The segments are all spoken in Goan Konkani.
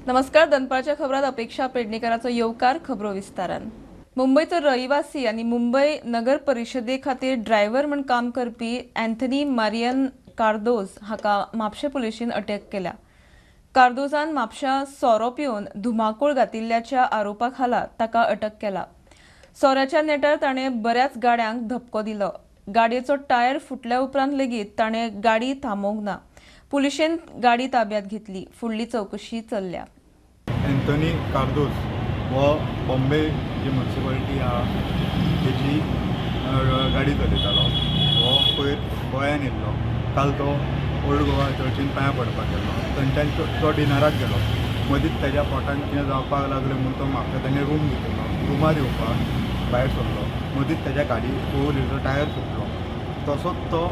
नमस्कार, दनपारच्या खबरात अपेक्षा पेडणेकराचो येवकार. खबरो विस्तारान. मुंबयचो रहिवासी आनी मुंबय नगर परिशदे खातीर ड्रायव्हर म्हूण काम करपी अँथनी मारियन कार्दोज हाका म्हापशें पुलिशेन अटक केल्या. कार्दोजान म्हापश्यां सोरो पिवन धुमाकूळ घातिल्ल्याच्या आरोपा खाला ताका अटक केला. सोऱ्याच्या नेटार ताणें बऱ्याच गाड्यांक धपको दिलो. गाडयेचो टायर फुटल्या उपरांत लेगीत ताणें गाडी थांबोवंक ना. पुलिशेन गाडी ताब्यात घेतली. फुडली चवकशी चल्ल्या. अँथनी कार्दोज हो बॉम्बे जी म्युन्सिपालिटी आहा तेजी गाडी चलयतालो. हो पयर गोंयान येयल्लो. काल तो ओल्ड गोवा चर्चीन पांयां पडपाक गेल्लो. थंयच्यान तो डिनराक गेलो. मदींच तेज्या पोटान कितें जावपाक लागलें म्हूण तो म्हापशा तेणें रूम घेतिल्लो. रुमार येवपाक भायर सरलो. मदींच तेज्या गाडी फोर व्हिलरचो टायर फुटलो. तसोच तो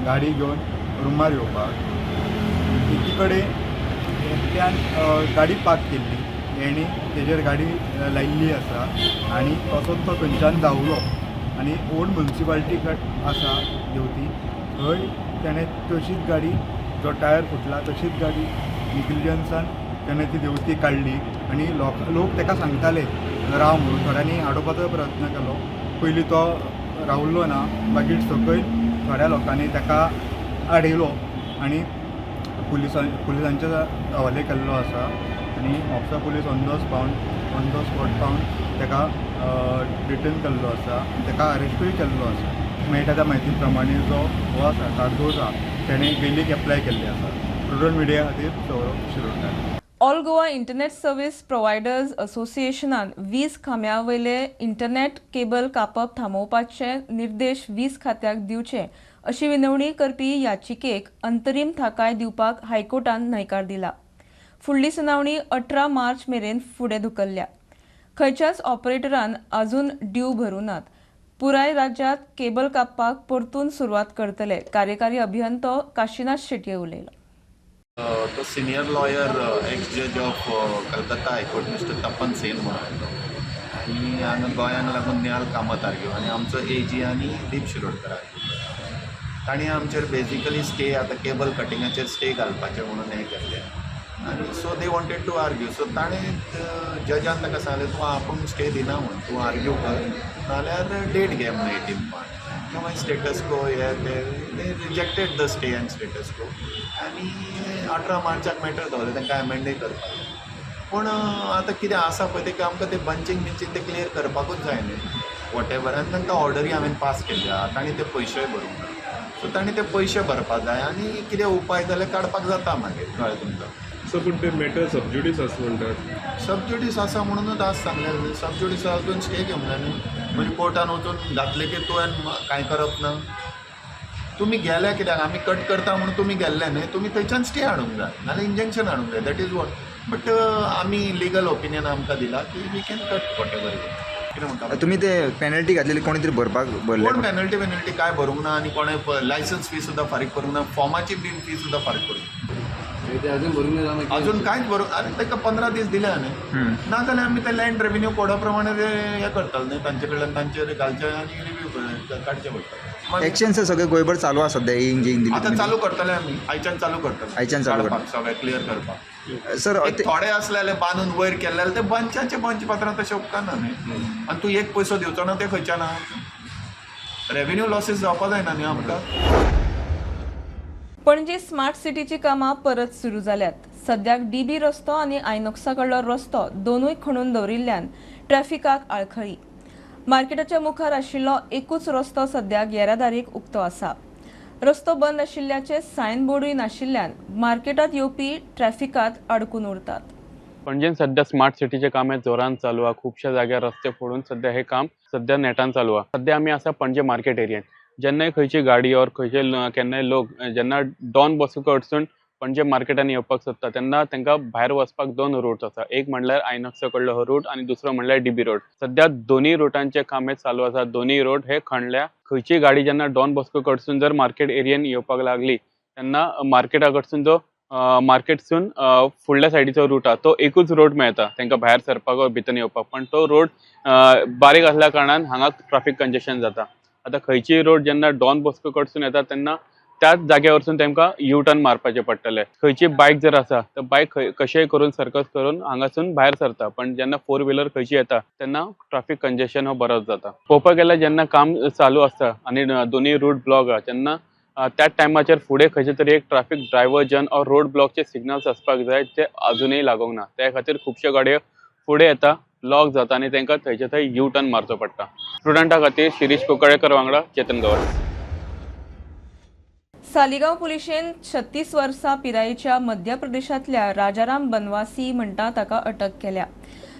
गाडी घेवन रुमार येवपाक एकी कडेन एकट्यान गाडी पार्क केल्ली. तेणी तेजेर गाडी लायिल्ली आसा आनी तसोच तो थंयच्यान धांवलो आनी ओल्ड म्युन्सिपाल्टी आसा देंवती, थंय तेणें तशीच गाडी, जो टायर फुटला तशीच गाडी निग्लिजन्सान तेणें ती देंवती काडली. आनी लोक ताका सांगताले राव म्हणून. थोड्यांनी आडोवपाचो प्रयत्न केलो. पयलीं तो रावलो ना. मागीर सकयल थोड्या लोकांनी ताका आडयलो आनी पुलिसांच्या हवाले केल्लो आसा. आनी Mapusa police on the spot पावन ताका डिटेन केल्लो आसा आनी ताका अरेस्टूय केल्लो आसा. मेळटा त्या म्हायती प्रमाणे जो हो आसा, कार्दोज आहा, तेणें बेलीक एप्लाय केल्ली आसा. प्रुडंट मिडिया खातीर Saurabh Shirodkar. All Goa internet service providers असोसिएशनान वीज खांब्या वयले इंटरनेट केबल कापप थांबोवपाचे निर्देश वीज खात्याक दिवचे अशी विनवणी करपी याचिकेक अंतरीम थाकाय दिवपाक हायकोर्टान न्हयकार दिला. फुडली सुनावणी 18 मार्च मेरेन फुडें धुकल्ल्या. खंयच्याच ऑपरेटरान अजून ड्यू भरूं नात. पुराय राज्यांत केबल कापपाक परतून सुरवात करतले, कार्यकारी अभियंतो काशीनाथ शेटये उलयलो. तो senior lawyer, ex judge of Calcutta High Court, Mister Tapan Sen म्हणून आयलो आनी हांगा गोंयांक लागून निहाल कामत आर्ग्यू आनी आमचो ए जी आनी दीप शिरोडकर आर्ग्यू. तांणी आमचेर बेजिकली स्टे, आतां केबल कटिंगाचेर स्टे घालपाचें म्हणून हें केल्लें आनी so they wanted to argue. So ताणें जजान ताका सांगलें, तूं आपूण स्टे दिना म्हूण, तूं आर्ग्यू कर, नाल्यार डेट घे म्हूण 18 मार्च. मागीर स्टेटस को हे ते, they rejected the stay and status quo आनी 18 मार्चाक मॅटर दवरलें तांकां एमेंडय करपाक. पूण आतां कितें आसा पळय तें आमकां तें बंचींग बिंचींग तें क्लियर करपाकूच जाय न्ही, what ever. आनी तांकां ऑर्डरी हांवें पास केल्ली आहा. तांणी ते पयशेय भरूंक ना. सो तांणी ते पयशे भरपाक जाय आनी कितें उपाय जाल्यार काडपाक जाता मागीर. कळ्ळें तुमकां? सर, पूण ते मॅटर सबज्युडीस आसा म्हणटात. सबज्युडीस आसा म्हणूनच आज सांगलें. सबज्युडीस अजून स्टे घेवंक जाय न्ही. म्हणजे कोर्टान वचून घातलें की तुवें कांय करप ना. तुमी गेल्या कित्याक? आमी कट करता म्हणून तुमी गेल्ले न्ही. तुमी थंयच्यान स्टे हाडूंक जाय नाल्यार इंजंक्शन हाडूंक जाय. That is what. But आमी लिगल ओपिनियन आमकां दिला की we can cut whatever. कितें म्हणटा? तुमी ते पेनल्टी घातलेली कोणी तरी भरपाक भरले? कोण पेनल्टी पेनल्टी काय भरूंक ना आनी कोणें लायसन्स फी सुद्दां फारीक करूंक ना. फॉर्माची बी फी सुद्दां फारीक करूंक ना. ते अजून भरून ना? अजून कांयच भरूंक. आनी ताका 15 दीस दिले हांवें. ना जाल्यार आमी ते लँड रेवेन्यू कोडा प्रमाणे ते हें करताले न्ही, तांचे कडल्यान तांचेर घालचे आनी रिव्यू काडचे पडटले मागीर. एक्शन सर, सगळे गोंयभर चालू आसा सध्या ही इंजिन दिली आतां तुमी? चालू करतले आमी. आयच्यान चालू करतले. आयच्यान चालू. काडपाक, सगळें क्लियर करपाक. सर एक थोडे आसले जाल्यार बांदून वयर केल्ले जाल्यार ते बंचाचे बंच पात्रां तशें उपकारना न्ही. आनी तूं एक पयसो दिवचो ना ते खंयच्यान रेवेन्यू लॉसीस जावपा जायना न्ही आमकां. पणजी स्मार्ट सिटीची कामां परत सुरू जाल्यात. सद्याक डीबी रस्तो आनी आयनॉक्सा कडलो रस्तो दोनूय खणून दवरिल्ल्यान ट्रॅफिकाक आडखळी. मार्केटाच्या मुखार आशिल्लो एकूच रस्तो सद्याक येरादारीक उक्तो आसा. रस्तो बंद आशिल्ल्याचे सायन बोर्डूय नाशिल्ल्यान मार्केटात येवपी ट्रॅफिकात अडकून उरतात. पणजेन सध्या स्मार्ट सिटीचें काम हें जोरान चालू आहा. खुबश्या जाग्यार रस्ते फोडून सध्या हे काम सध्या नेटान चालू आहा. सध्या आमी आसा पणजे मार्केट एरियेन. जेन्नाय खंयची गाडी ऑर खंयचे केन्नाय लोक जेन्ना डॉन बॉस्को कडसून पणजे मार्केटान येवपाक सोदता, तेन्ना तांकां भायर वचपाक दोन रूट्स आसा. एक म्हणल्यार आयनॉक्सा कडलो हो रूट आनी दुसरो म्हणल्यार डीबी रोड. सध्या दोनूय रुटांचे काम हे चालू आसा. दोनूय रोड हे खणल्या. खंयचीय गाडी जेन्ना डॉन बॉस्को कडसून जर मार्केट एरियेन येवपाक लागली, तेन्ना मार्केटा कडसून जो मार्केटसून फुडल्या सायडीचो रूट आहा, तो एकूच रोड मेळटा तांकां भायर सरपाक वा भितर येवपाक. पण तो रोड बारीक आसल्या कारणान हांगा ट्राफीक कंजेशन जाता. आतां खंयचीय रोड जेन्ना डॉन बॉस्को कडसून येता, तेन्ना त्याच जाग्या वरसून तेमकां यू टर्न मारपाचें पडटलें. खंयची बायक जर आसा तर बायक खंय कशेंय करून सर्कस करून हांगासून भायर सरता, पण जेन्ना फोर व्हिलर खंयची येता तेन्ना ट्राफीक कंजेशन हो बरोच जाता. पळोवपाक गेल्यार जेन्ना काम चालू आसता आनी दोनूय रूट ब्लॉक आहा तेन्ना त्याच टायमाचेर फुडें खंयचे तरी एक ट्राफीक डायवर्जन ऑर रोड ब्लॉकचे सिग्नल्स आसपाक जाय, ते अजुनूय लागूंक ना. त्या खातीर खुबश्यो गाडयो फुडें येता, लॉक जाता आनी तांकां थंयचे थंय यू टर्न मारचो पडटा. स्टुडंटा खातीर शिरीष कुंकळ्ळेकर वांगडा चेतन गवस. सालिगांव पुलिशेन 36 वर्सां पिरायेच्या मध्य प्रदेशांतल्या राजाराम बनवासी म्हणटा ताका अटक केल्या.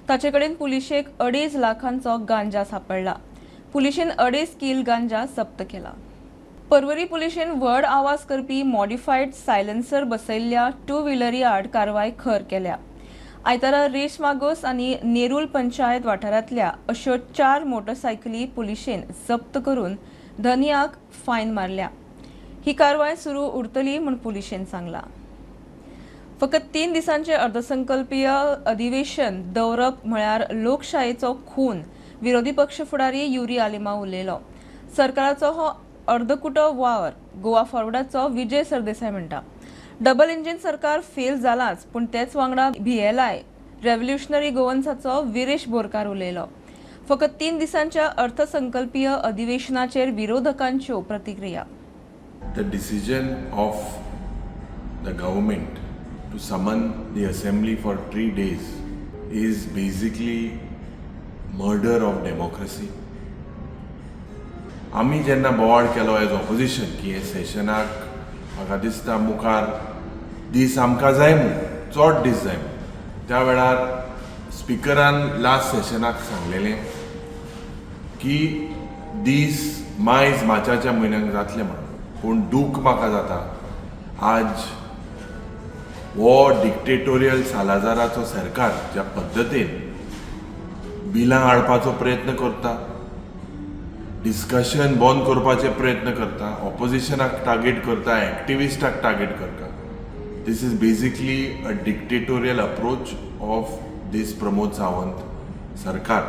ताचे कडेन पुलिशेक 2.5 लाखांचो गांजा सापडला. पुलिशेन 2.5 किल गांजा जप्त केला. पर्वरी पुलिशेन व्हड आवाज करपी मॉडिफायड सायलन्सर बसयल्ल्या टू व्हिलरी आड कारवाय खर केल्या. आयतारा रेश मागोस आनी नेरूल पंचायत वाठारांतल्या अश्यो 4 मोटरसायकली पुलिशेन जप्त करून धनयाक फायन मारल्या. ही कारवाय सुरू उरतली म्हूण पुलिशेन सांगला. फकत 3 दिसांचे अर्थसंकल्पीय अधिवेशन दवरप म्हळ्यार लोकशायेचो खून, विरोधी पक्ष फुडारी युरी आलिमा उलयलो. सरकाराचो हो अर्दकुटो वावर गोवा फॉरवर्डाचो विजय सरदेसाय म्हणटा. डबल इंजिन सरकार फेल जालाच, पूण तेच वांगडा बीएलआय रेव्होल्युशनरी गोवन्साचो विरेश बोरकार उलयलो. फकत 3 दिसांच्या अर्थसंकल्पीय अधिवेशनाचेर विरोधकांच्यो प्रतिक्रिया. The decision of the government to summon the assembly for 3 days is basically murder of democracy. आमी जेन्ना बोवाळ केलो एज ऑपोजिशन की हे सेशनाक म्हाका दिसता मुखार दीस आमकां जाय म्हूण, चड दीस जाय म्हूण, त्या वेळार स्पिकरान लास्ट सेशनाक सांगलेलें की दीस मायज मार्चाच्या म्हयन्याक जातले म्हणून. पूण दूख म्हाका जाता आज हो डिक्टेटोरियल सालाजाराचो सरकार ज्या पद्दतीन बिलां हाडपाचो प्रयत्न करता, डिस्कशन बंद करपाचे प्रयत्न करता, ऑपोजिशनाक टार्गेट करता, एक्टिविस्टाक टार्गेट करता. This is basically a dictatorial approach of this Pramod Sawant सरकार.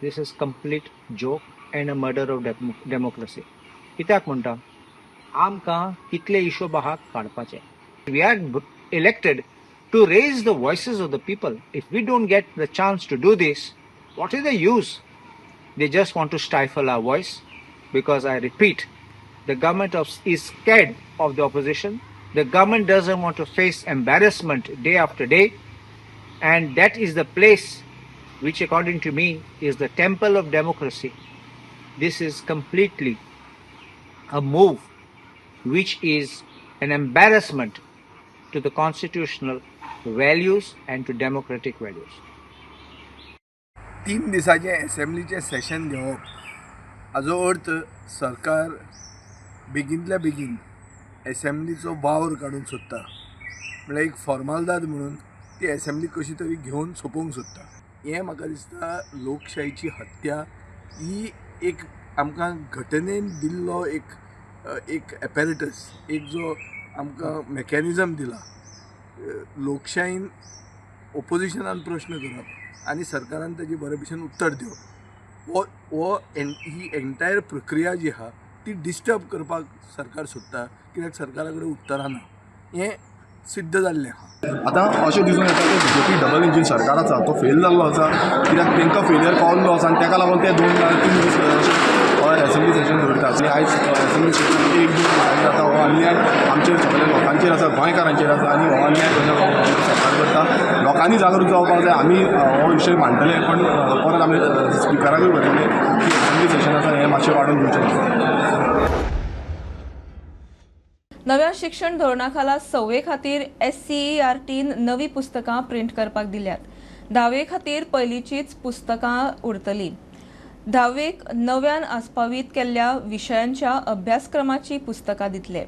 This is complete joke and a murder of democracy. कित्याक म्हणटा, आमकां कितले हिशोब आहात काडपाचे. We are elected to raise the voices of the people. If we don't get the chance to do this, what is the use? They just want to stifle our voice because, I repeat, the government is scared of the opposition. The government doesn't want to face embarrassment day after day, and that is the place which, according to me, is the temple of democracy. This is completely a move which is an embarrassment to the constitutional values and to democratic values. 3 दिसाचें एसेंब्लीचें सेशन घेवप हाजो अर्थ सरकार बेगीनतल्या बेगीन एसेंब्लीचो वावर काडूंक सोदता, म्हळ्यार एक फॉर्मालदाद म्हणून ती एसेंब्ली कशी तरी घेवन सोंपोवंक सोदता. हें म्हाका दिसता लोकशाहीची हत्या. ही एक आमकां घटनेन दिल्लो एक एक एपॅरेटस, एक जो आमकां मॅकॅनिजम दिला लोकशाहीन ओपोजिशनान प्रश्न करप आनी सरकारान ताजी बरे भशेन उत्तर दिवप, हो हो ही एंटायर प्रक्रिया जी आहा ती डिस्टर्ब करपाक सरकार सोदता, कित्याक सरकारा कडेन उत्तरां ना हें सिद्ध जाल्लें आहा. आतां अशें दिसून येता की बीजेपी डबल इंजीन सरकार आसा तो फेल जाल्लो आसा, कित्याक तांकां फेलियर कळिल्लो आसा आनी ताका लागून ते 2 ना 3 दीस असेंब्ली सेशन दवरतात. आनी आयज असेंब्ली सेशन 1 2 दिसांनी जाता. हो अन्याय आमचेर सगळ्या लोकांचेर आसा, गोंयकारांचेर आसा आनी हो अन्याय सरकार करता. लोकांनी जागृत जावपाक जाय. आमी हो विशय मांडटले, पण परत आमी स्पिकराकूय बरयतले की असेंब्ली सेशन आसा हें मातशें वाडोवन दिवचें. नव्या शिक्षण धोरणा खाला 6वे खातीर एससीईआरटीन नवी पुस्तकां प्रिंट करपाक दिल्यात. 10वे खातीर पयलींचीच पुस्तकां उरतलीं. 10वेक नव्यान आस्पावीत केल्ल्या विशयांच्या अभ्यासक्रमाची पुस्तकां दितले.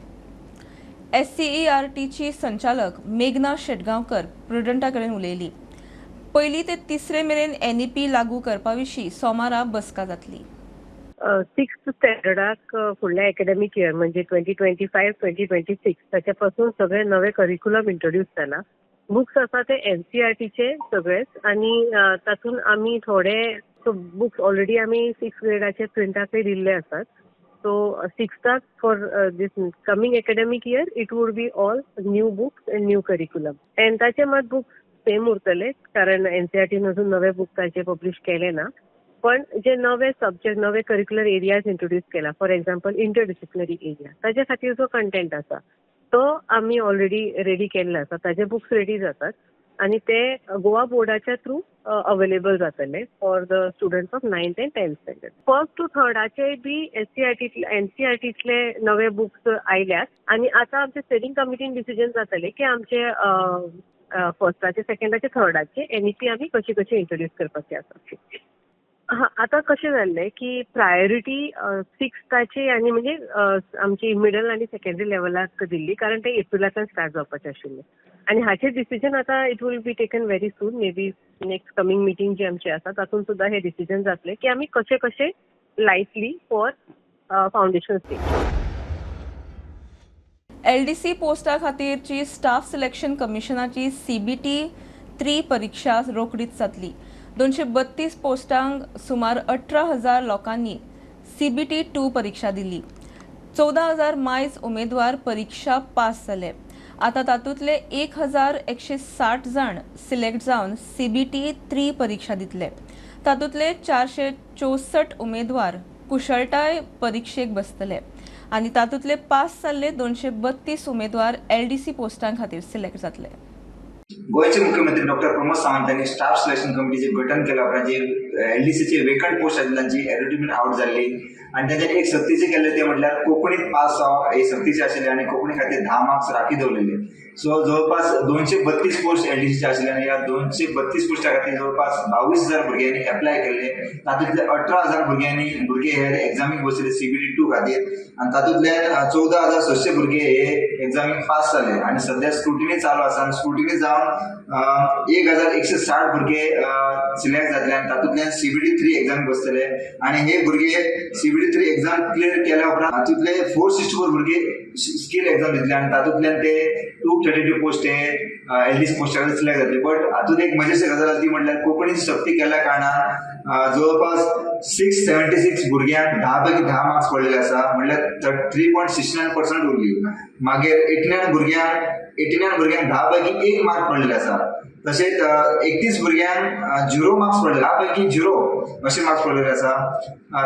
एससीईआरटीची संचालक मेघना शेटगांवकर प्रुडंटा कडेन उलयली. पयली ते 3रे मेरेन एनईपी लागू करपा विशीं सोमारा बसका जातली. 6th स्टँडर्डाक फुडल्या एकेडमीक इयर म्हणजे 2025-2026 ताच्या पासून सगळे नवे करिक्युलम इंट्रोड्यूस जाला. बुक्स आसा ते एनसीईआरटीचे सगळेच आनी तातूंत आमी थोडे बुक्स ऑलरेडी आमी 6th ग्रेडाचे प्रिंटाकय दिल्ले आसात. सो सिक्स्थाक for this coming academic year it would be all new books and new curriculum. टेंथाचे मात बुक्स सेम उरतले, कारण एनसीआरटीन अजून नवे बूक ताचे पब्लिश केले ना. पण जे नवे सब्जेक्ट, नवे करिक्युलर एरियाज इंट्रोड्यूस केला, फॉर एग्जाम्पल इंटरडिसिप्लिनरी एरिया, ताजे खातीर जो कंटेंट आसा तो आमी ऑलरेडी रेडी केल्लो आसा. ताजे बुक्स रेडी जातात आनी ते गोवा बोर्डाच्या थ्रू अवेलेबल जातले for the students of 9th and 10th standard. First to थर्डाचे B एनसीआरटीतले नवे बुक्स आयल्यात आनी आतां आमचे स्टेरिंग कमिटीन डिसिजन जातले की आमचे फर्स्टाचे, सेकंडाचे, थर्डाचे एनईपी आमी कशी कशी इंट्रोड्यूस करपाची आसा. हां, आतां कशें जाल्लें की प्रायोरिटी सिक्स्थाची आनी म्हणजे आमची मिडल आनी सेकंडरी लेवलाक दिल्ली, कारण ते एप्रिलाच्यान स्टार्ट जावपाचें आशिल्लें. आनी हाचेर डिसिजन आतां it will be taken very soon, maybe next coming meeting जी आमची आसा तातूंत सुद्दां हे डिसिजन जातले की आमी कशें कशें लायतली फॉर फावंडेशन स्टेज. एलडीसी पोस्टा खातीरची स्टाफ सिलेक्शन कमिशनाची सीबीटी 3 परीक्षा रोखडीच जातली. 232 पोस्टांक सुमार 18,000 लोकांनी सीबीटी 2 परीक्षा दिली. 14,000 मायज उमेदवार परीक्षा पास जाले. आतां तातूंतले 1,160 जाण सिलेक्ट जावन सीबीटी 3 परीक्षा दितले. तातूंतले 464 उमेदवार कुशळटाय परिक्षेक बसतले आनी तातूंतले पास जाल्ले 232 उमेदवार एलडीसी पोस्टां खातीर सिलेक्ट जातले. गोंयचे मुख्यमंत्री डॉक्टर प्रमोद सावंत यांनी स्टाफ सिलेक्शन कमिटीचे गठन केल्या उपरांत जे एलडीसीचे वेकंट पोस्ट आशिल्ले तांची एडवर्टीजमेंट आवट जाल्ली आनी तांच्यानी एक सक्तीचें केल्लें तें म्हटल्यार कोंकणीत पास जावप हे सक्तीचें आशिल्लें आनी कोंकणी खातीर 10 मार्क्स राखी दवरलेले. सो जवळपास 232 पोस्ट एलडीसीचे आशिल्ले आनी ह्या 232 पोस्टा खातीर जवळपास 22,000 भुरग्यांनी एप्लाय केल्ले. तातूंतले 18,000 भुरगे हे एग्जामीक बशिल्ले सीबीटी 2 खातीर आनी तातूंतल्यान 14,600 भुरगे हे एग्जामीक पास जाले आनी सद्या स्क्रुटिनी चालू आसा आनी स्क्रुटिनी जावन 1,160 भुरगे सिलेक्ट जातले आनी तातूंतल्यान सीबीटी 3 एग्जामीक बसतले आनी हे भुरगे सीबीटी 3 एग्जाम क्लियर केल्या उपरांत तातूंतले 464 भुरगे स्कील एग्जाम दितले आनी तातूंतल्यान ते 232 पोस्ट हे एलडीसी पोस्टा खातीर सिलेक्ट जातले. बट हातूंत एक मजेशीर गजाल आसा ती म्हटल्यार कोंकणीची सक्ती केल्ल्या कारणान जवळपास 676 भुरग्यांक 10 पैकी 10 मार्क्स पडलेले आसा, म्हणल्यार 3.69% उरली. मागीर 89 भुरग्यांक 10 पैकी 1 मार्क पडलेले आसा. तशेंच 31 भुरग्यांक 0 मार्क्स पडले, 10 पैकी 0 अशे मार्क्स पडलेले आसा.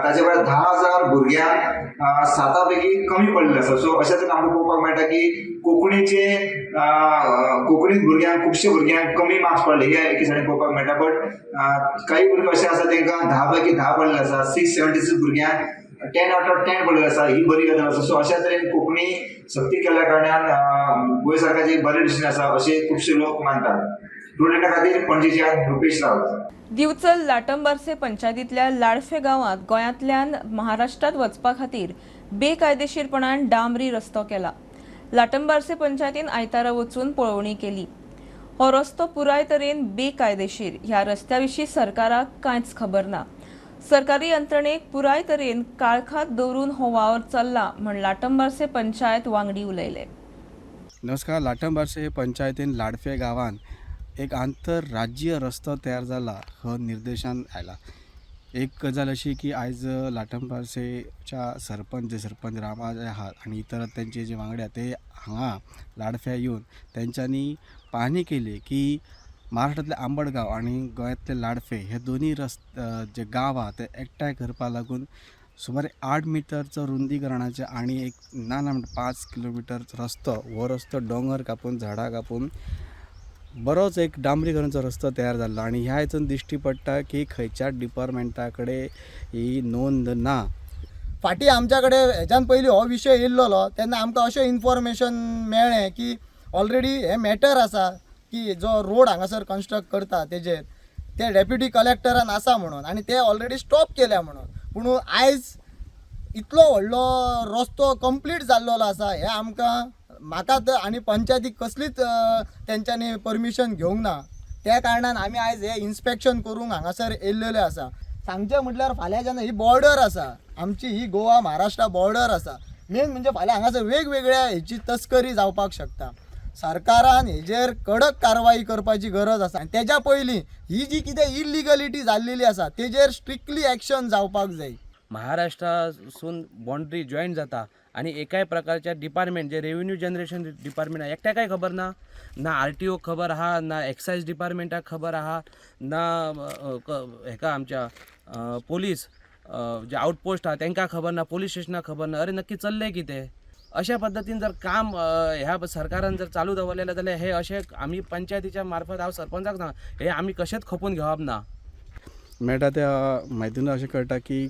ताचे भायर 10,000 भुरग्यांक 7 पैकी कमी पडलेले आसा. सो अशें तरेन आमकां पळोवपाक मेळटा की कोंकणीत भुरग्यांक खुबशे भुरग्यांक कमी मार्क्स पडले हे एके सायडीन पळोवपाक मेळटा. बट काही भुरगे अशे आसा तांकां 10 पैकी 10 पडलेले आसा. 676 भुरग्यांक 10 out of 10 पडलेले आसा, ही बरी गजाल आसा. सो अशा तरेन कोंकणी सक्ती केल्ल्या कारणान गोंय सरकारचे बरें डिसिजन आसा अशें खुबशे लोक मानतात. टुडे खातीर पणजेच्यान रुपेश रावत. दिवचल लाटंबार्से पंचायतींतल्या लाडफे गांवांत गोंयांतल्यान महाराष्ट्रांत वचपा खातीर बेकायदेशीरपणान डांबरी रस्तो केला. लाटंबार्से पंचायतीन आयतारा वचून पळोवणी केली. हो रस्तो पुराय तरेन बेकायदेशीर. ह्या रस्त्या विशीं सरकाराक कांयच खबर ना. सरकारी यंत्रणेक पुराय तरेन काळखात दवरून हो वावर चल्ला म्हण लाटंबार्से पंचायत वांगडी उलयले. नमस्कार. लाटंबार्से पंचायतीन लाडफे गांवांत एक आंतरराज्यीय रस्तो तयार जाला हो निर्देशान आयला. एक गजाल अशी की आयज लाटंबार्सेच्या सरपंच जे सरपंच रामा आहात आनी इतर त्यांचे जे वांगडी आहात ते हांगा लाडफ्या येवन तेंच्यांनी पाहणी केली की महाराष्ट्रांतले आंबडगांव आनी गोंयांतले लाडफे हे दोनूय जे गांव आहा ते एकठांय करपा लागून सुमारे 8 मिटरचो रुंदीकरणाचे आनी एक ना ना म्हणटा 5 किलोमिटर रस्तो हो रस्तो दोंगर कापून झाडां कापून बरोच एक डांबरीकरणाचो रस्तो तयार जाल्लो आनी ह्या हितून दिश्टी पडटा की खंयच्या डिपार्टमेंटा कडेन ही नोंद ना. फाटीं आमच्या कडेन हेज्यान पयलीं हो विशय येयल्लो तेन्ना आमकां अशें इन्फॉर्मेशन मेळ्ळें की ऑलरेडी हें मॅटर आसा की जो रोड हांगासर कन्स्ट्रक्ट करता तेजेर ते डेप्युटी कलेक्टरान आसा म्हणून आनी ते ऑलरेडी स्टॉप केल्या म्हणून. पूण आयज इतलो व्हडलो रस्तो कंप्लीट जाल्लो आसा हें आमकां म्हाका तर आनी पंचायतीक कसलीच तेंच्यांनी परमिशन घेवंक ना. त्या कारणान आमी आयज हें इन्स्पेक्शन करूंक हांगासर येयल्लेले आसा. सांगचें म्हटल्यार फाल्यां जेन्ना ही बॉर्डर आसा आमची, ही गोवा महाराष्ट्रा बॉर्डर आसा, मेन म्हणजे फाल्यां हांगासर वेगवेगळ्या हेची तस्करी जावपाक शकता. सरकारान हेजेर कडक कारवाई करपाची गरज आसा आनी तेज्या पयलीं ही जी कितें इलिगलिटी जाल्लेली आसा तेजेर स्ट्रिक्टली एक्शन जावपाक जाय. महाराष्ट्रासून बाउंड्री जॉयन जाता आनी एकाय प्रकारच्या डिपार्टमेंट जे रेवेन्यू जनरेशन डिपार्टमेंट आहा एकट्याकय खबर ना, ना आरटीओक खबर आहा, ना एक्सायज डिपार्टमेंटाक खबर आहा, ना हेका आमच्या पोलीस जे आउटपोस्ट आहा तांकां खबर ना, पोलीस स्टेशनाक खबर ना. अरे नक्की चल्लें कितें? अशा पद्दतीन जर काम ह्या सरकारान जर चालू दवरलेलें जाल्यार हे अशें आमी पंचायतीच्या मार्फत हांव सरपंचाक सांग हे आमी कशेंच खपोवन घेवप ना. मेळटा त्या म्हायतीन अशें कळटा की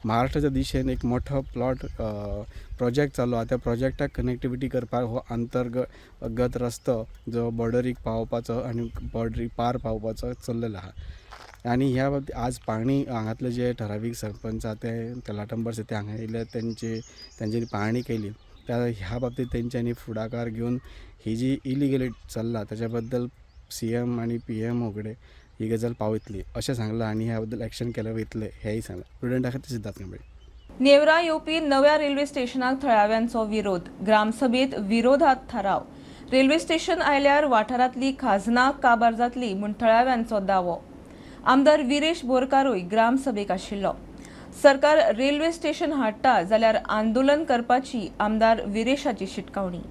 महाराष्ट्राच्या दिशेन एक मोठो प्लॉट प्रोजेक्ट चालू आहा. त्या प्रोजेक्टाक कनेक्टिविटी करपाक हो अंतर्गत रस्तो जो बॉर्डरीक पावोवपाचो आनी बॉर्डरी पार पावोवपाचो चल्लेलो आहा. आनी ह्या बाबतींत आज पाणी हांगातले जे ठरावीक सरपंच आहा ते लाटंबार्से ते हांगा येयले, तेंच्यांनी पाहणी केली. त्या ह्या बाबतींत तेंच्यांनी फुडाकार घेवन ही जी इलिगली चल्ला ताच्या बद्दल सीएम आनी पीएमओ कडेन ही गजाल पावयतली अशें सांगलां आनी ह्या बद्दल एक्शन केलें वयतलें हेंय सांगलां. प्रुडंटा खातीर सिद्धार्थ कांबळे. नेवरा येवपी नव्या रेल्वे स्टेशनाक थळाव्यांचो विरोध. ग्रामसभेत विरोधात थाराव. रेल्वे स्टेशन आयल्यार वाठारांतली खाजनां काबार जातली म्हूण थळाव्यांचो दावो. आमदार विरेश बोरकारूय ग्रामसभेक आशिल्लो. सरकार रेल्वे स्टेशन हाडटा जाल्यार आंदोलन करपाची आमदार विरेशाची शिटकावणी.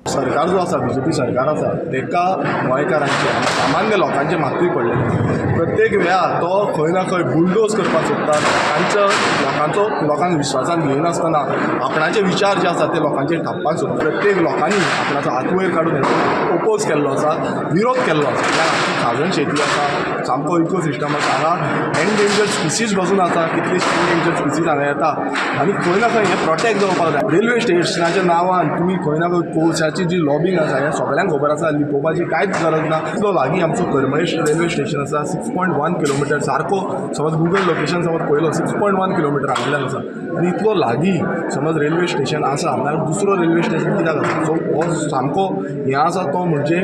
सरकार जो आसा, बीजेपी सरकार आसा, ताका गोंयकारांचे सामान्य लोकांचे मातूय पडलें. प्रत्येक वेळा तो खंय ना खंय बुलडोज करपाक सोदता. तांच्या लोकांचो लोकांक विश्वासान घेयनासतना आपणाचे विचार जे आसा ते लोकांचेर थापपाक सोदता. प्रत्येक लोकांनी आपणाचो हात वयर काडून ओपोज केल्लो आसा, विरोध केल्लो आसा. खाजन शेती आसा, सामको इको सिस्टम आसा, हांगा एनडेंजर्ड स्पिसीज बसून आसा, कितलीशी एनडेंजर्ड स्पिसीज हांगा येता आनी खंय ना खंय हें प्रोटेक्ट जावपाक जाय. रेल्वे स्टेशनाच्या नांवान तुमी खंय ना खंय कोळशाची जी लॉबींग आसा हें सगळ्यांक खबर आसा, लिपोवपाची कांयच गरज ना. इतलो लागीं आमचो करमळे रेल्वे स्टेशन आसा, 6.1 किलोमिटर सारको समज गुगल लोकेशन समज पळयलो 6.1 किलोमिटर हांगल्यान आसा आनी इतलो लागीं समज रेल्वे स्टेशन आसा, नाल्यार दुसरो रेल्वे स्टेशन कित्याक आसा? सो हो सामको हें आसा तो म्हणजे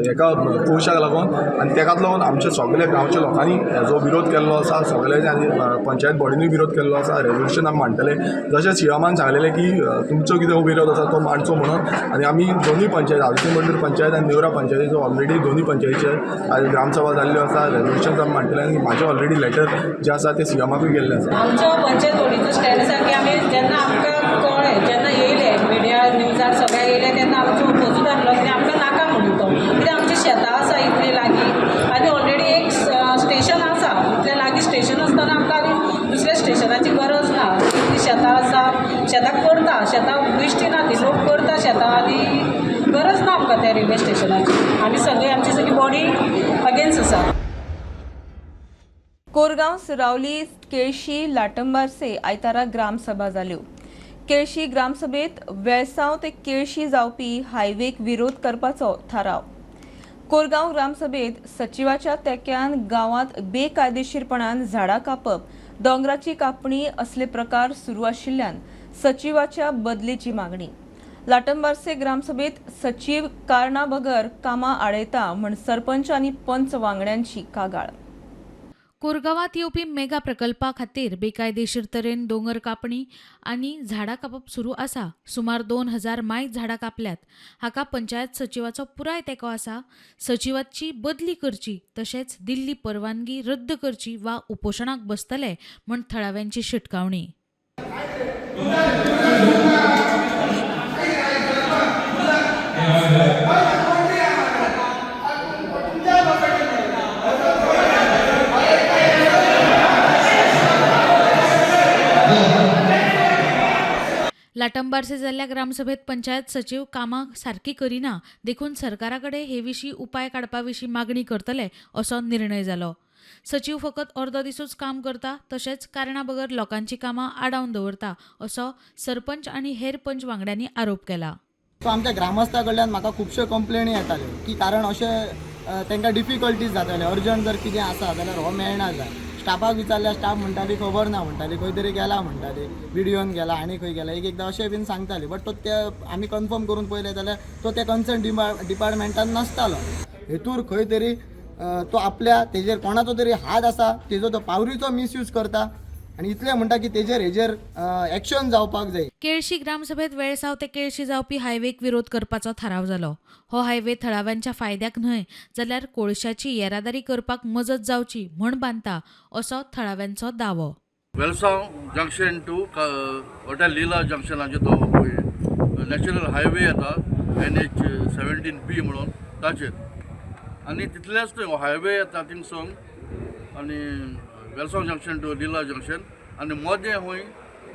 हेका कोळशाक लागून आनी तेकाच लागून आमच्या सगल्या गांवच्या लोकांनी हेजो विरोध केल्लो आसा. सगळे आनी पंचायत बॉडीनूय विरोध केल्लो आसा. रेजोल्युशन आमी मांडटले, जशें सीएमान सांगलेलें की तुमचो कितें विरोध आसा तो मांडचो म्हणून. आनी आमी दोनूय पंचायत, आलसी मंडूर पंचायत आनी नेवरा पंचायतीचो ऑलरेडी दोनूय पंचायतीचेर आज ग्रामसभा जाल्ल्यो आसा, रेजोल्युशन आमी मांडटले आनी म्हाजें ऑलरेडी लेटर जें आसा तें सीएमाकूय गेल्लें आसा. आमचो पंचायत बॉडीचो स्टँड आसा की आमी जेन्ना आमकां कळ्ळें, जेन्ना येयले मिडिया न्यूजार सगळें येयलें तेन्ना आमचो ओपोजूट आहलो की आमकां नाका म्हणून तो, कित्याक आमची शेतां आसा इतली लागीं आनी ऑलरेडी एक स्टेशन आसा, इतलें लागीं स्टेशन आसतना आमकां आनी दुसऱ्या स्टेशनाची गरज ना. इतलीं शेतां आसा, शेतां करता, शेतां बेश्टी ना ती, लोक करता शेतां आनी गरज ना आमकां त्या रेल्वे स्टेशनाची. आमी सगळी आमची सगळी बॉडी अगेन्स्ट आसा. कोरगांव, सुरावली, केळशी, लाटंबार्से आयतारा ग्रामसभा जाल्यो. केळशी ग्रामसभेत वेळसांव ते केळशी जावपी हायवेक विरोध करपाचो थाराव. कोरगांव ग्रामसभेत सचिवाच्या तेक्यान गांवांत बेकायदेशीरपणान झाडां कापप, दोंगराची कापणी असले प्रकार सुरू आशिल्ल्यान सचिवाच्या बदलेची मागणी. लाटंबार्से ग्रामसभेत सचिव कारणा बगर कामां आडयता म्हूण सरपंच आनी पंच वांगड्यांची कागाळ. कोरगांवांत येवपी मेगा प्रकल्पा खातीर बेकायदेशीर तरेन दोंगर कापणी आनी झाडां कापप सुरू आसा. सुमार 2000 मायज झाडां कापल्यात. हाका पंचायत सचिवाचो पुराय तेंको आसा. सचिवाची बदली करची तशेंच दिल्ली परवानगी रद्द करची वा उपोशणाक बसतले म्हूण थळाव्यांची शिटकावणी. लाटंबार्से जाल्ल्या ग्रामसभेत पंचायत सचिव कामां सारकी करिना देखून सरकारा कडेन हे विशीं उपाय काडपा विशीं मागणी करतले असो निर्णय जालो. सचिव फकत अर्दो दिसूच काम करता तशेंच कारणा बगर लोकांची कामां आडावन दवरता असो सरपंच आनी हेर पंच वांगड्यांनी आरोप केला. सो आमच्या ग्रामस्था कडल्यान म्हाका खुबश्यो कंप्लेनी येताल्यो की कारण अशें तांकां डिफिकल्टीज जाताल्यो. अर्जंट जर कितें आसा जाल्यार हो मेळना जाय. स्टाफाक विचारल्यार स्टाफ म्हणटाली खबर ना म्हणटाली, खंय तरी गेला म्हणटाली, विडियोन गेला आनी खंय गेला, एक एकदां अशें बीन सांगताली. बट तो ते आमी कन्फर्म करून पळयलें जाल्यार तो त्या कन्सर्न डिपार्टमेंटान नासतालो. हेतूर खंय तरी तो आपल्या तेजेर कोणाचो तरी हात आसा, तेजो तो पावरीचो मिसयूज करता आनी इतलें म्हणटा की तेजेर हेजेर एक्शन जावपाक जाय. केळशी ग्रामसभेत वेळसांव ते केळशी जावपी हायवेक विरोध करपाचो थाराव जालो. हो हायवे थळाव्यांच्या फायद्याक न्हय जाल्यार कोळशाची येरादारी करपाक मजत जावची म्हूण बांदता असो थळाव्यांचो दावो. Velsao junction to hotel Leela जंक्शनाचे तो नॅशनल हायवे येता NH 17B म्हणून ताचेर आनी तितलेंच न्हय, हायवे येता थिंगसून आनी Velsao junction to Leela junction आनी मदें खंय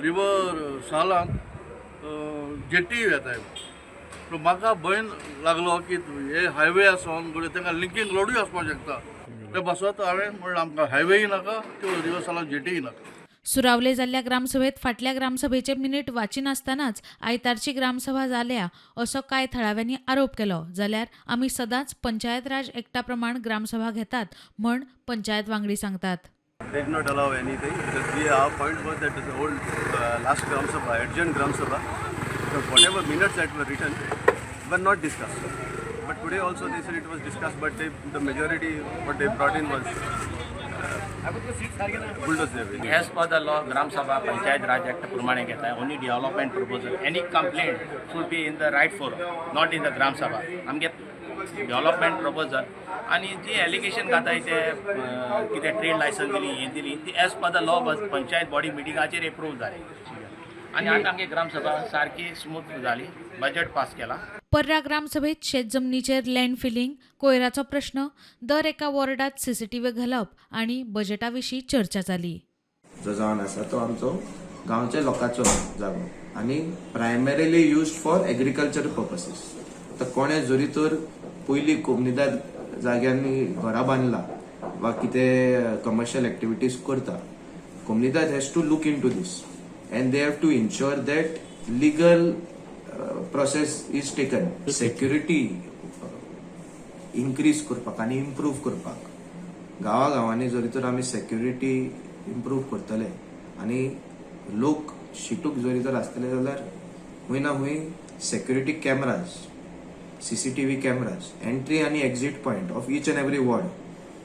रिवर सालांत जेटी येता. पूण म्हाका भंय लागलो की हे हायवे आसोन घडये तांकां लिंकींग रोडूय आसपाक शकता. ते पासत हांवें म्हणलें आमकां हायवेय नाका, त्यो रिवर सालांत जेटीय नाका. सुरावले जाल्ल्या ग्रामसभेत फाटल्या ग्रामसभेचे मिनीट वाचिनासतनाच आयतारची ग्रामसभा जाल्या असो कांय थळाव्यांनी आरोप केलो. जाल्यार आमी सदांच पंचायत राज एक्टा प्रमाण ग्रामसभा घेतात म्हण पंचायत वांगडी सांगतात. They did not allow anything because our point was that the old last Gram Sabha, adjourned Gram Sabha, because whatever minutes that were written were not discussed. But today also they said it was discussed, but the majority what they brought in was bulldozed their way. As per the law, Gram Sabha Panchayat Raj Act प्रमाणे घेता only development proposal. Any complaint should be in the right forum, not in the Gram Sabha. आमगे डेव्हलपमेंट प्रपोजल आनी जी एलिगेशन घाताय ते कितें ट्रेड लायसन्स दिली, हें दिली, ती as per the law panchayat body मिटिंगाचेर एप्रूव जाली आनी आतां आमगे ग्रामसभा सारकी स्मूथ जाली, बजेट पास केला. पर्रा ग्रामसभेत शेतजमनीचेर लँड फिलिंग, कोयराचो प्रश्न, दर एका वॉर्डात सीसीटीव्ही घालप आनी बजेटा विशीं चर्चा जाली. जो जावन आसा तो आमचो गांवच्या लोकांचो जागो आनी primarily used for agriculture purposes. आतां कोणें जरी तर पयलीं कोमुनिदाद जाग्यांनी घरां बांदला वा कितें कमर्शियल एक्टिविटीज करता, Comunidade has to look into this and they have to ensure that legal process is taken. Security increase करपाक आनी इम्प्रूव करपाक गांवा गांवांनी जरी तर आमी सेक्युरिटी इम्प्रूव करतले आनी लोक शिटूक जरी तर आसतले जाल्यार खंय ना खंय security cameras, CCTV cameras entry आनी exit point of each and every ward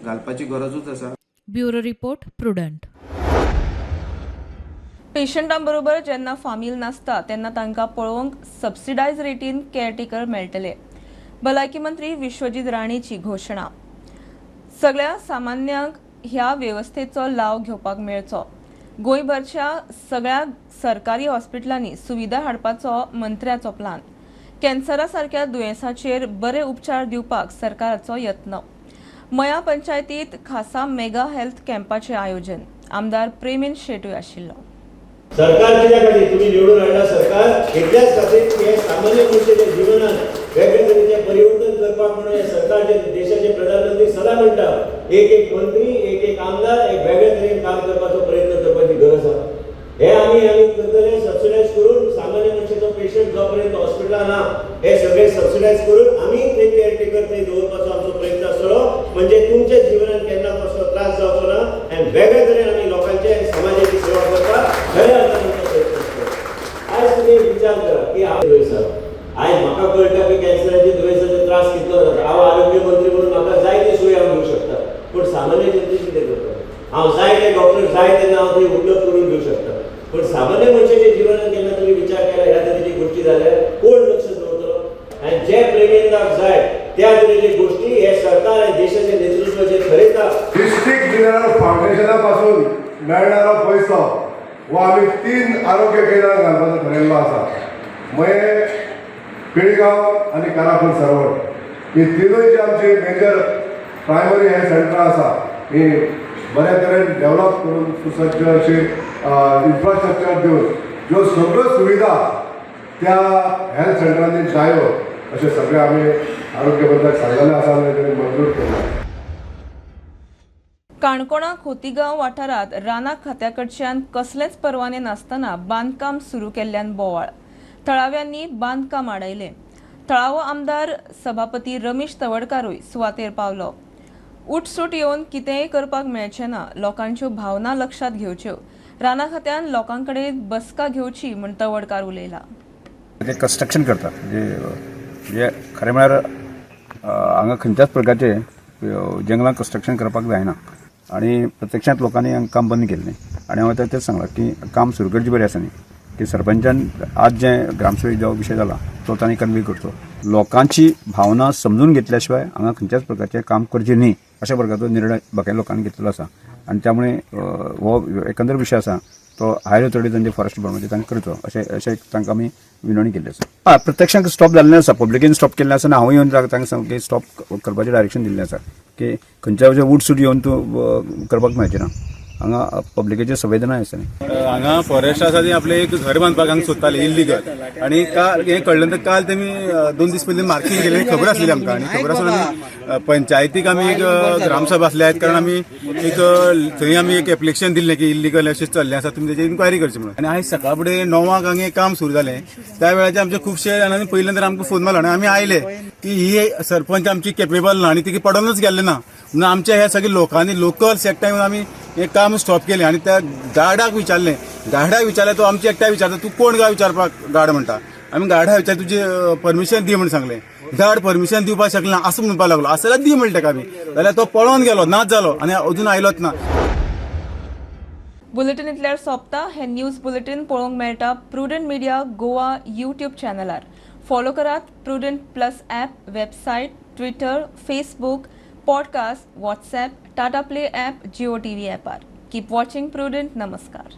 घालपाची गरजूच आसा. Bureau report, Prudent. पेशंटांबरोबर जेन्ना फामील नासता तेन्ना तांकां पळोवंक सबसिडायज रेटीन केअरटेकर मेळटले, भलायकी मंत्री विश्वजीत राणेची घोशणा. सगळ्या सामान्यांक ह्या वेवस्थेचो लाव घेवपाक मेळचो, गोंयभरच्या सगळ्या सरकारी हॉस्पिटलांनी सुविधा हाडपाचो मंत्र्याचो प्लान. कॅन्सरा सारक्या दुयेंसाचेर बरे उपचार दिवपाक सरकाराचो यत्न. मया पंचायतीत खासा मेगा हेल्थ कॅम्पाचें आयोजन. आमदार प्रेमेन शेटूय आशिल्लो. सरकार कित्या खातीर तुमी निवडून हाडला? सरकार इतल्याच खातीर की हे सामान्य मनशाच्या जिवनात वेगळे तरेचें परिवर्तन करपाक म्हणून हे सरकारचे, देशाचे प्रधानमंत्री सदां म्हणटा, एक एक मंत्री, एक एक आमदार एक वेगळे तरेन काम करपाचो प्रयत्न करपाची गरज आसा. हे आमी आमी करतले सबसिडायज करून. सामान्य मनशाचो पेशंट जो पर्यंत हॉस्पिटलान ना, हे सगळे सबसिडायज करून आमी थंय केअरटेकर थंय दवरपाचो आमचो प्रयत्न आसतलो. म्हणजे तुमच्या जिवनात केन्ना कसलो त्रास जावचो ना आनी वेगळे तरेन आमी लोकांचे, समाजाची सेवा करपाक खऱ्या अर्थान आमचो प्रयत्न आसतलो. आयज तुमी विचार करा की हांव दुयेंस आसा. आयज म्हाका कळटा की कॅन्सराचे दुयेंसाचे त्रास कितलो जाता. हांव आरोग्य मंत्री म्हणून म्हाका जाय ती सोय हांव दिवंक शकता, पूण सामान्य जनतेची कितें करता? हांव जाय ते डॉक्टर जाय तेन्ना हांव थंय उपलब्ध करून दिवंक शकता, पूण सामान्य मनशाच्या जिवनात केन्ना तुमी विचार केला, ह्या तरेची गोश्टी जाल्यार कोण लक्ष दवरतलो? आनी जे प्रेमेंदाक जाय त्या तरेचे गोश्टी हे सरकार आनी देशाचे नेतृत्व जे ठरयता. डिस्ट्रिक्ट मिनरल फावंडेशना पासून मेळणारो पयसो हो आमी 3 आरोग्य केंद्रां घालपाचो ठरयल्लो आसा. मयें, पिळगांव आनी कारापूर सरवट ही तिनूय जी आमची मेजर प्रायमरी हेल्थ सेंटरां आसा, ही बऱ्या तरेन डेव्हलप करून सुसज्ज अशी इन्फ्रास्ट्रक्चर दिवन ज्यो सगळ्यो सुविधा त्या हेल्थ सेंटरांनी जायो अशें सगळें आमी आरोग्य मंत्र्याक सांगलेलें आसा आनी तेणी मंजूर केलां. काणकोणा खोतीगांव वाठारांत रानां खात्या कडच्यान कसलेच परवाने नासतना बांदकाम सुरू केल्ल्यान बोवाळ. थळाव्यांनी बांदकाम आडयलें. थळावो आमदार सभापती रमेश तवडकारूय सुवातेर पावलो. उठसूट येवन कितेंय करपाक मेळचें ना, लोकांच्यो भावना लक्षांत घेवच्यो, रानां खात्यान लोकां कडेन बसका घेवची म्हूण तवडकार उलयला. ते कन्स्ट्रक्शन करतात, म्हणजे खरें म्हळ्यार हांगा खंयच्याच प्रकारचे जंगलान कन्स्ट्रक्शन करपाक जायना आनी प्रत्यक्षांत लोकांनी काम बंद केल्लें. आनी हांवें तेंच सांगलां की काम सुरू करचें बरें आसा न्ही, की सरपंचान आज जें ग्रामसभेक जो विशय जाला तो तांणी कन्वे करचो. लोकांची भावना समजून घेतल्या शिवाय हांगा खंयच्याच प्रकारचें काम करचें न्ही अशा प्रकारचो निर्णय बाकी लोकांनी घेतलेलो आसा. आनी त्यामुळे हो एकंदर विशय आसा तो हायर ऑथॉरिटीज फॉरेस्ट डिपार्टमेंट तांकां करचो अशें अशें तांकां आमी विनवणी केल्ली आसा. हय, प्रत्यक्षांत स्टॉप जाल्लें आसा, पब्लिकेन स्टॉप केल्लें आसा आनी हांव येवन तांकां सामकें स्टॉप करपाचें डायरेक्शन दिल्लें आसा की खंयच्या वूड सूट येवन तूं करपाक मेळचें ना, हांगा पब्लिकेची संवेदना आसा न्ही. हांगा फॉरेस्ट आसा ती आपलें एक घर बांदपाक हांगा सोदताले इल्लीगल आनी काल हें कळ्ळें नंतर काल तेमी 2 दीस पयलीं मार्कींग केलें, खबर आसलेली आमकां आनी खबर आसून आमी पंचायतीक आमी एक ग्रामसभा आसल्या कारण आमी एक थंय आमी एक एप्लिकेशन दिल्लें की इल्लीगल अशें चल्लें आसा, तुमी तेजी इन्क्वायरी करची म्हणून. आनी आयज सकाळ फुडें 9 हांगा काम सुरू जालें. त्या वेळाचेर आमचे खुबशे जाणांनी पयलीं तर आमकां फोन मारलो आनी आमी आयले की ही सरपंच आमची केपेबल ना आनी तिका पडोनच गेल्लें ना म्हणून आमच्या ह्या सगळ्या लोकांनी लोकल एकठांय येवन आमी हें काम स्टॉप केलें. आनी त्या गार्डाक विचारलें, गार्डाक विचारलें तो आमच्या एकट्या विचारता तूं कोण काय विचारपाक गार्ड म्हणटा. आमी गार्डाक विचार तुजें परमिशन दी म्हण सांगलें, गार्ड परमिशन दिवपाक शकना ना असो म्हणपाक लागलो, आसा जाल्यार दी म्हणटा ताका आमी, जाल्यार तो पळोवन गेलो, नाच जालो आनी अजून आयलोच ना. बुलेटीन इतल्यार सोंपता. हे न्यूज बुलेटीन पळोवंक मेळटा प्रुडंट मिडिया गोवा यूट्यूब चॅनलार. फॉलो करात Prudent plus app, website, Twitter, Facebook, podcast, WhatsApp, Tata Play app, Jio TV ॲपार. Keep watching prudent. नमस्कार.